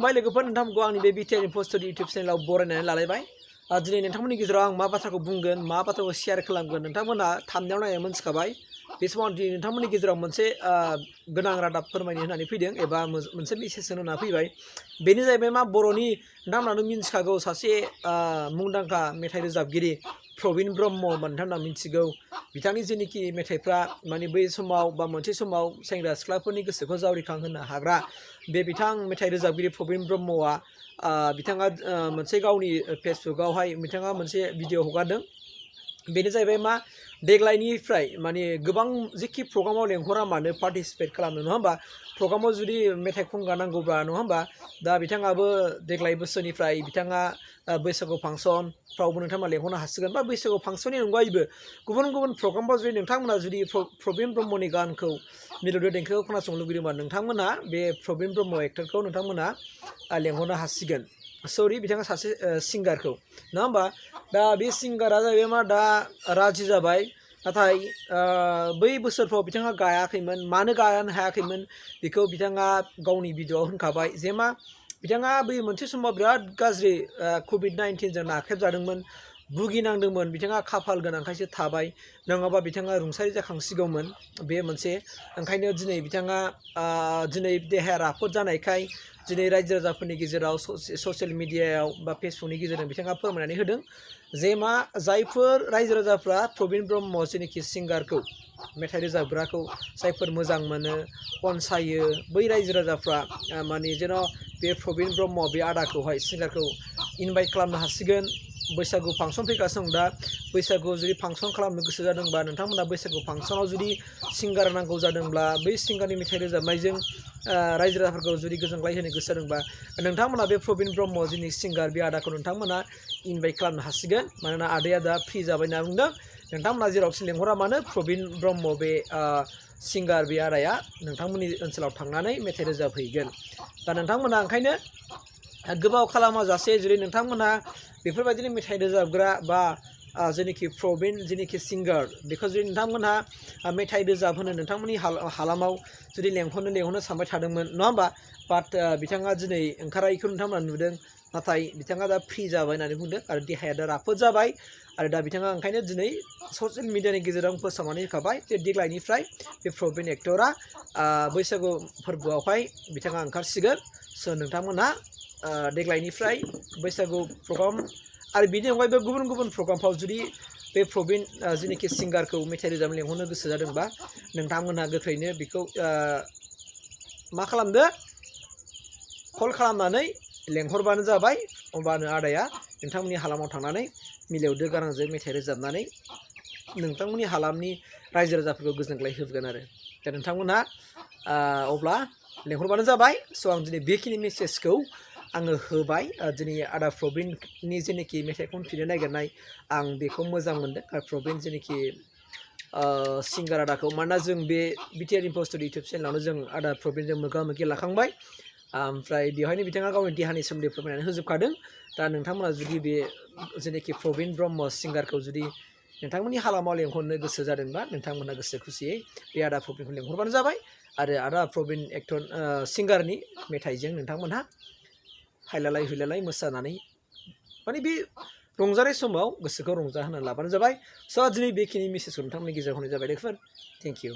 खुलुमबाय लोगोफोर नोंथांमोनखौ आंनि बे Btrinfostudio इउटिउब चेनेलाव बरायनानै लालायबाय दिनै नोंथांमोननि गेजेराव आं मा बाथ्राखौ बुंगोन मा बाथ्राखौ शेयार खालामगोन नोंथांमोना थामनेयाव नायनानै मोनथिखाबाय बे समाव दिनै नोंथांमोननि गेजेराव मोनसे गोनां रादाब फोरमायनो होननानै फैदों एबा मोनसे मेसेज होना फैबाय बेनो जाहैबाय मा बर'नि नोंथांमोनानो मिन्थिखागौ सासे मुंदांखा मेथाइ रोजाबगिरि प्रबिन ब्रह्म नोंथांमोना मिन्थिगौ बिथांनि जेनोखि मेथाइफ्रा माने बै समाव बा मोनसे समाव सेंग्रा सिख्लाफोरनि गोसोखौ जावरिखांहोनो हाग्रा बे बिथां मेथाइ रोजाबगिरि प्रबिन ब्रह्मआ बिथाङा मोनसे गावनि फेसबुकआवहाय बिथाङा मोनसे भिडिअ हगारदों बेनो जाहैबाय मा देग्लायनिफ्राय माने गोबां जेखि प्रग्रामाव लेंहरा मानो पार्टिसिपेट खालामनो नङा होमबा प्रग्रामाव जुदि मेथाइ खनग्रा नांगौब्ला नङा होमबा दा बिथाङाबो देग्लाय बोसोरनिफ्राय बिथाङा बैसागु फांसनफ्रावबो नोंथांमोना लेंहरनो हासिगोन बा बैसागु फांसननि अनगायैबो गुबुन गुबुन प्रग्रामफ्राव जुदि नोंथांमोना जुदि प्रबिन ब्रह्मनि गानखौ मिलौदो देंखोखौ खोनासंनो लुगैदोंबा नोंथांमोना बे प्रबिन ब्रह्म एक्टरखौ नोंथांमोना लेंहरनो हासिगोन सरि बिथाङा सासे सिंगारखौ नङा होमबा दा बे सिंगारा जाहैबाय मा दा राजि जाबाय नाथाय बै बोसोरफ्राव बिथाङा गायाखैमोन मानो गानो हायाखैमोन बेखौ बिथाङा गावनि भिडिअआव होनखाबाय जे मा बिथाङा बै मोनसे समाव बिराद गाज्रि COVID-19 नाख्रेबजादोंमोन भुगिनांदोंमोन बिथाङा खाफाल गोनांखायसो थाबाय नङाबा बिथाङा रुंसारि जाखांसिगौमोन बे मोनसे ओंखायनो दिनै बिथाङा दिनै देहाया राफोद जानायखाय दिनै रायजो राजाफोरनि गेजेराव ससियेल मिडियायाव बा फेसबुकनि गेजेरजों बिथाङा फोरमायनानै होदों जे मा जायफोर रायजो राजाफ्रा प्रबिन ब्रह्म जेनोखि सिंगारखौ मेथाइ रोजाबग्राखौ जायफोर मोजां मोनो अनसायो बै रायजो राजाफ्रा माने जेन' बे प्रबिन ब्रह्म बे आदाखौहाय सिंगारखौ इनभाइट खालामनो हासिगोन बैसागु फांसन फैगासिनो दं दा बैसागु जुदि फांसन खालामनो गोसो जादोंबा नोंथांमोना बैसागु फांसनाव जुदि सिंगार नांगौ जादोंब्ला बै सिंगारनि मेथाइ रोजाबनायजों रायजो राजाफोरखौ जुदि गोजोनग्लाय होनो गोसो जादोंबा नोंथांमोना बे प्रबिन ब्रह्म जोंनि सिंगार बे आदाखौ नोंथांमोना इनभाइट खालामनो हासिगोन मानोना आदाया दा फ्रि जाबाय होनना बुंदों नोंथांमोना जेरावखि लेंहरा मानो प्रबिन ब्रह्म बे सिंगार बे आदाया नोंथांमोननि ओनसोलाव थांनानै मेथाइ रोजाबहैगोन दा नोंथांमोना ओंखायनो गोबाव खालामाजासे जुदि नोंथांमोना बेफोरबायदिनो मेथाइ रोजाबग्रा बा जेनोखि प्रबिन जेनोखि सिंगार बेखौ जुदि नोंथांमोनहा मेथाइ रोजाबहोनो नोंथांमोननि हालामाव जुदि लेंहरनो सानबाय थादोंमोन नङा होमबा बाट बिथाङा दिनै ओंखारनायखौ नोंथांमोना नुदों नाथाय बिथाङा दा फ्रि जाबाय होननानै बुंदों आरो देहाया दा राफोद जाबाय आरो दा बिथाङा ओंखायनो दिनै ससियेल मिडियानि गेजेराव फोसावनानै होखाबाय जे देग्लायनिफ्राय बे प्रबिन एक्टरा बैसागु फोरबोआवहाय बिथाङा ओंखारसिगोन स' नोंथांमोनहा देग्लायनिफ्राय बैसागु प्रग्राम आरो बिनि अनगायैबो गुबुन गुबुन प्रग्रामफ्राव जुदि बे प्रबिन जेनोखि सिंगारखौ मेथाइ रोजाबनो लेंहरनो गोसो जादोंबा नोंथांमोनहा गोख्रैनो बेखौ मा खालामदो कल खालामनानै लेंहरबानो जाबाय अब्लानो आदाया नोंथांमोननि हालामाव थांनानै मिलौदो गारांजों मेथाइ रोजाबनानै नोंथांमोननि हालामनि रायजो राजाफोरखौ गोजोनग्लाय होगोन आरो दा नोंथांमोनहा अब्ला लेंहरबानो जाबाय स' आं दिनै बेखिनि मेसेजखौ आङो होबाय दिनै आदा प्रबिननि जेनोखि मेथाइ खनफिननो नागिरनाय आं बेखौ मोजां मोनदों आरो प्रबिन जेनोखि सिंगार आदाखौ मानोना जों बे Btrinfostudio इउटिउब चेनेलावनो जों आदा प्रबिनजों मोगा मोगि लाखांबाय ओमफ्राय बेवहायनो बिथाङा गावनि देहानि सोमोन्दै फोरमायनानै होजोबखादों दा नोंथांमोना जुदि बे जेनोखि प्रबिन ब्रह्म सिंगारखौ जुदि नोंथांमोननि हालामाव लेंहरनो गोसो जादोंबा नोंथांमोना गोसो खुसियै बे आदा प्रबिनखौ लेंहरबानो जाबाय आरो आदा प्रबिन एक्टर सिंगारनि मेथाइजों नोंथांमोनहा हायलालाय हुइलालाय मोसानानै माने बे रंजानाय समाव गोसोखौ रंजाहोना लाबानो जाबाय स' दिनै बेखिनि मेसेजखौ नोंथांमोननि गेजेराव होनाय जाबाय लोगोफोर थेंक इउ